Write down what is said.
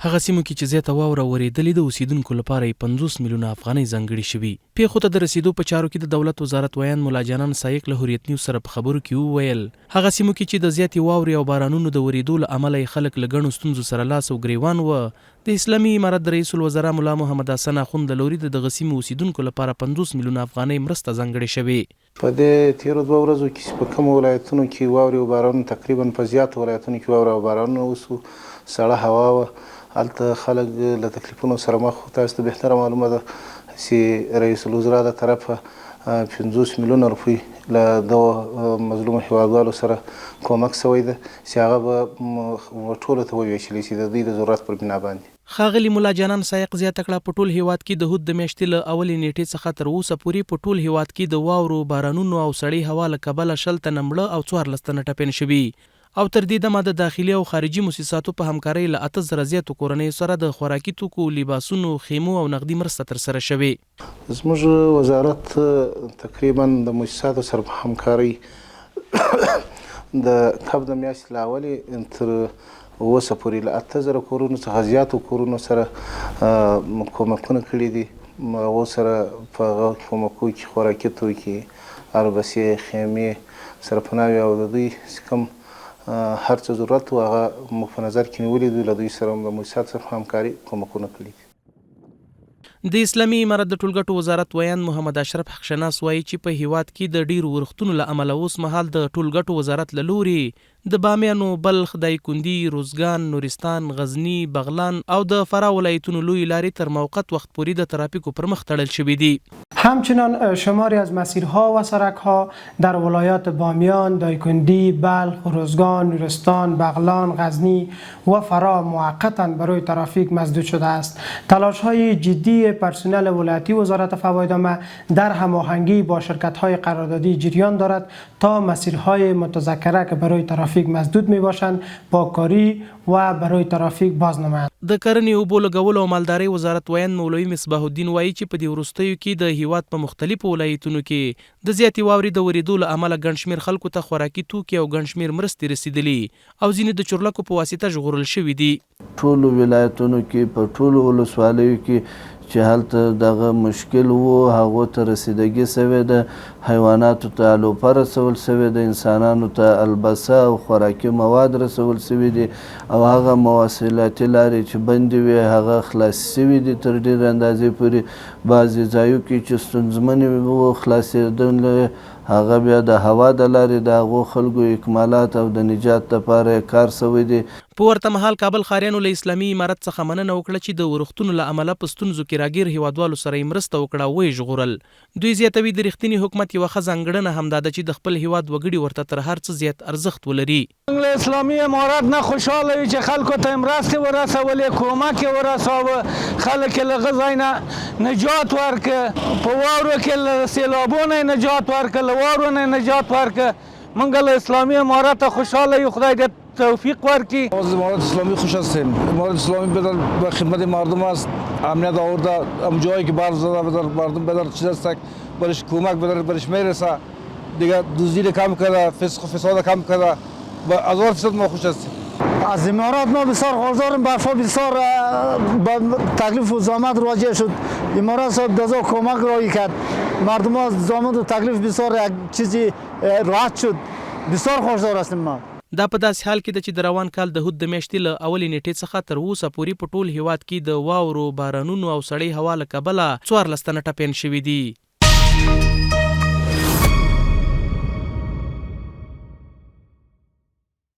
هغه سیمو کې چې زیاته واوره ورېدلې، د اوسېدونکو لپاره یې 50 میلیونه افغانۍ ځانګړې شوي. پېښو ته د رسېدو په چارو کې د دولت وزارت ویاند ملا جانان سایق له حریت نیوز سره په خبرو کې وویل، هغه سیمو کې چې د زیاتې واورې او بارانونو د ورېدو له امله یې خلک له ګڼو ستونزو سره لاس او ګرېوان و، د اسلامي امارت د رئیس الوزرا ملا محمد حسن اخوند له لوري د دغه سیمو اوسېدونکو لپاره 50 میلیونه افغانۍ مرسته ځانګړې شوې. په دې تېرو دوو ورځو کې چې په کومو ولایتونو کې واورې او بارانونه تقریباً په زیاتو ولایتونو کې واوره او بارانونه وشو، سړه هوا وه، هلته خلک له تکلیفونو سره مخ وو. تاسو ته بهتره معلومه ده چې رئیس الوزرا له طرفه 50 میلیونه روپۍ له دغو مظلومو هېوادوالو سره کومک شوی ده چې هغه به ټولو ته ووېشل شي د دوی د ضرورت پر بنا باندې. ښاغلي ملا جانان سایق زیاته کړه، په ټول هېواد کې د حوت د میاشتې له اولې نېټې څخه تر اوسه پورې په ټول هېواد کې د واورو، بارانونو او سړې هوا له کبله 20 تنه مړه او 14 تنه ټپیان شوي او تر دې دمه د داخلي او خارجي موسساتو په همکارۍ له 8000 زیاتو کورنیو سره د خوراکي توکو، لباسونو، خیمو او نغدي مرسته ترسره شوې. زموږ وزارت تقریباً د موسساتو سره په همکارۍ د کب د میاشتې له اولې تر اوسه پورې له 8000 کورونو څخه زیاتو کورونو سره کومکونه کړي دي. هغو سره په هغه کومکو کې خوراکي توکي، البسې، خیمې، سرپناوې او د دوی چې کوم هر څه ضرورت و هغه موږ په نظر کې نیولي دي. له دوی سره هم د موسساتو سره په همکاري کومکونه کړي دي. د اسلامي امارت د ټولګټو وزارت ویاند محمد اشرف حقشناس وايي چې په هېواد کې د ډېرو ورښتونو له امله اوس مهال د ټولګټو وزارت له لوري د بامیانو، بلخ، دایکندي، روزګان، نورستان، غزني، بغلان او د فراه ولایتونو لویې لارې تر موقت وخت پورې د ترافیکو پر مخ تړل شوې دي. همچنان شماری از مسیرها و سرکها در ولایات بامیان، دایکندی، بلخ، روزگان، نورستان، بغلان، غزنی و فراه موقتا برای ترافیک مسدود شده است. تلاش های جدی پرسنل ولایتی وزارت فواید عامه در هماهنگی با شرکت های قراردادی جریان دارد تا مسیرهای متذکره که برای ترافیک مسدود می باشند پاککاری و برای ترافیک باز نمایند. د کرنې، اوبو لګولو او مالدارۍ وزارت ویاند مولوي مصباح الدین وايي چې په دې وروستیو کې د هېواد په مختلفو ولایتونو کې د زیاتې واورې د ورېدو له امله ګڼ شمېر خلکو ته خوراکي توکي او ګڼ شمېر مرستې رسېدلي او ځینې د چورلکو په واسطه ژغورل شوي دي. ټولو ولایتونو کې په ټولو ولسوالیو کې چې هلته دغه مشکل وو هغو ته رسیدګي شوې ده، حیواناتو ته علوفه رسول شوې ده، انسانانو ته البسه او خوراکي مواد رسول شوي دي او هغه مواصلاتي لارې چې بندې وې هغه خلاصې شوې دي تر ډېرې اندازې پورې، بعضې ځایو کې چې ستونزمنې وو خلاصېدل هغه بیا د هوا د لارې د هغو خلکو اکمالات او د نجات لپاره یې کار شوی دی. په ورته مهال کابل ښاریانو له اسلامي امارت څخه مننه وکړه چې د ورښتونو له امله په ستونزو کې راګیر هېوادوالو سره یې مرسته وکړه او ویې ژغورل. دوی زیاتوي، د رښتیني حکومت یوه ښه ځانګړنه همدا ده چې د خپل هېواد وګړي ورته تر هر څه زیات ارزښت ولري. موږ له اسلامي امارت نه خوشحاله یو چې خلکو ته یې مرستې ورسولې، کومک یې ورساوه، خلک یې له هغه ځای نه نجات ورکړ، په واورو کې له سیلابو نه یې نجات ورکړ، له واورو نه یې نجات ورکړ. موږ له اسلامي امارته خوشحاله یو، خدای دې توفیق ورکړي. از امارت اسلامی خوش هستیم. امارت اسلامی بدر به خدمت مردم است، امنیت آورده، هم جایی که برف زده بدر مردم بدر چیز است برش کمک بدر برش میرسه. دیگه دزدی را کم کرده، فسق و فساد کم کرده و 1000% ما خوش هستیم. از امارات ما بسیار خوشحالیم، برفا بسیار با تکلیف و زحمت راجع شد. امارات صاحب دزا کمک راهی کرد، مردم ها زحمت و تکلیف بسیار یک چیزی راحت شد، بسیار خوشحال هستیم ما. دا په داسې حال کې ده چې د روان کال د حوت د میاشتې له اولې نېټې څخه تر اوسه پورې په ټول هېواد کې د واورو، بارانونو او سړې هوا له کبله 14 تنه ټپیان شوي دي.